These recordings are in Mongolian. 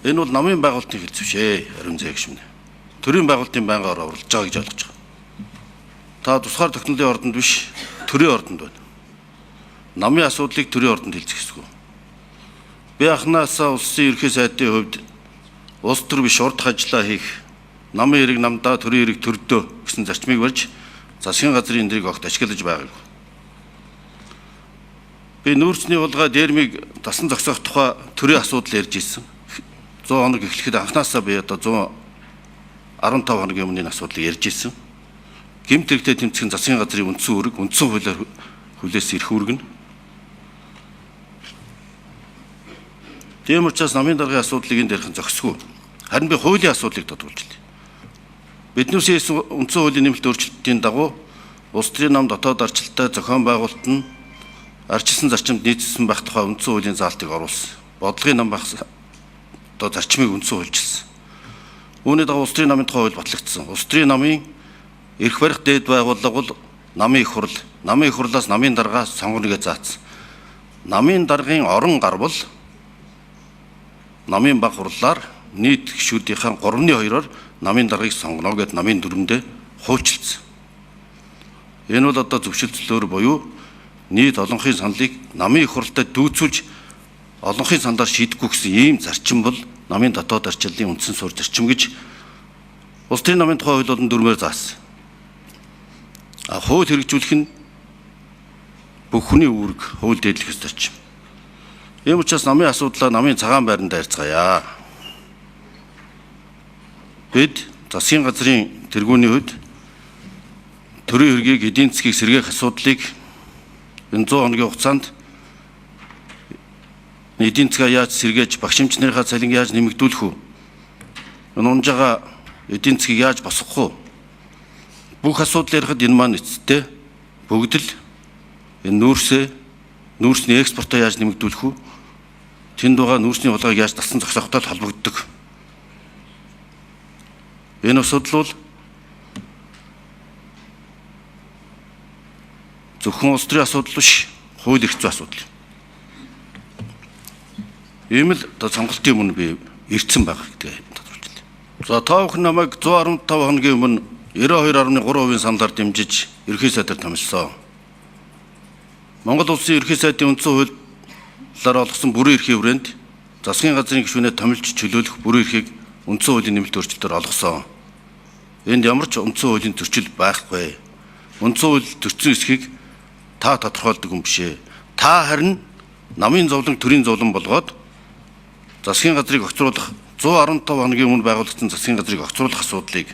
Энэ бол намын байгуулалтын хэлц биш ээ, Ариун зээ гишүүн. Төрийн байгуулалтын байнгаар оруулж байгаа гэж ойлгож байгаа. Та тусгаар тогтнолын ордонд биш, төрийн ордонд байна. Намын асуудлыг төрийн ордонд хэлцэх ёсгүй. Би анхнаасаа улсын ерөнхий сайдын хувьд улс төр биш урдах ажлаа хийх, намын хэрэг намдаа, төрийн хэрэг төрдөө гэсэн зарчмыг барьж засгийн газрын энэ дэрийг огт ашиглаж байгаагүй. Би нүүрсний хулгай дээрмийг тасан зогсоох тухай төрийн асуудал ярьж ирсэн. 100 хоног эхлэхэд анхнаасаа би одоо 115 хоногийн өмнө энэ асуудлыг ярьж ирсэн. Гэмт хэрэгтэй тэмцэх нь засгийн газрын үндсэн үүрэг, үндсэн хуулиар хүлээс ирэх үүрэг нь. Тийм учраас намын даргын асуудлыг энд ярих нь зохисгүй. Харин би хуулийн асуудлыг тодруулж хэлье. Биднээс хийсэн үндсэн хуулийн нэмэлт өөрчлөлтийн дагуу улс төрийн нам дотоод арчлалтай зохион байгуулалт нь арчилсан зарчимд нийцсэн байх тухай үндсэн хуулийн заалтыг оруулсан. Бодлогын нам байх одоо зарчмыг үндсэн хуульчилсан. Үүний дагуу улс төрийн намын тухай хууль батлагдсан. Улс төрийн намын эрх барих дээд байгууллага бол намын их хурл, намын их хурлаас намын даргаа сонгоно гэж заасан. Намын даргын орон гарвал намын баг хурлаар нийт гишүүдийнхээ 3-2-оор намын даргаыг сонгоно гэд намын дүрмдээ хуульчилсан. Энэ бол одоо зөвшөлтслөөр буюу нийт олонхын саналыг намын их хурлтай дүүцүүлж олонхын саналаар шийдэхгүй гэсэн ийм зарчим бол намын дотоод арчилын үндсэн суурь зарчим гэж улс төрийн намын тухай хууль болон дүрмээр заасан. А хууль хэрэгжүүлэх нь бүх хүний үүрэг, хууль дээдлэх ёстой зарчим. Ийм учраас намын асуудлаа намын цагаан байранд харьцгаая. Бид засгийн газрын тэргүүний хувьд төрийн хэргийг, эдийн засгийг сэргээх асуудлыг энэ 100 хоногийн хугацаанд эдийн засгаа яаж сэргээж, багш эмчнэрийнхаа цалин яаж нэмэгдүүлэх вэ? Энэ унж байгаа эдийн засгийг яаж босгох вэ? Бүх асуудал ярихад энэ маань эцэстээ бүгд л энэ нүүрсээ, нүүрсний экспортоо яаж нэмэгдүүлэх вэ? Тэнд байгаа нүүрсний хулгайг яаж тасан зогсоохтой холбогддог. Энэ асуудал бол зөвхөн улс төрийн асуудал биш, хууль эрх зүйн асуудал. Ийм л одоо сонголтын өмнө би ирсэн байгаа гэдгээ тодруулж байна. За та бүхэн намайг 115 хоногийн өмнө 92.3% саналаар дэмжиж ерөнхий сайдаар томилсон. Монгол улсын ерөнхий сайдын үндсэн хуулиар олгосон бүрэн эрхийн хүрээнд засгийн газрын гишүүнээ томилж чөлөөлөх бүрэн эрхийг үндсэн хуулийн нэмэлт өөрчлөлтөөр олгосон. Энд ямар ч үндсэн хуулийн зөрчил байхгүй. Үндсэн хууль зөрчсөн эсхийг та тодорхойлдог юм биш ээ. Та харин намын зовлон төрийн зовлон болгоод засгийн газрыг огцруулах 115 хоногийн өмнө байгуулагдсан засгийн газрыг огцруулах асуудлыг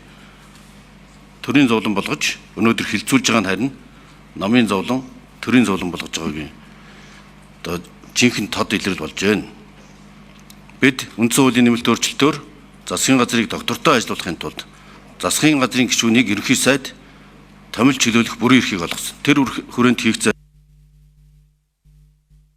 төрийн зовлон болгож өнөөдөр хилцүүлж байгаа нь харин намын зовлон төрийн зовлон болгож байгаагийн одоо жинхэнэ тод илрэл болж байна. Бид үндсэн хуулийн нэмэлт өөрчлөлтөөр засгийн газрыг доктортой ажиллуулахын тулд засгийн газрын гишүүнийг ерөнхий сайд томилж чөлөөлөх бүрэн эрхийг олгосон. Тэр хүрээнд хийгдсэн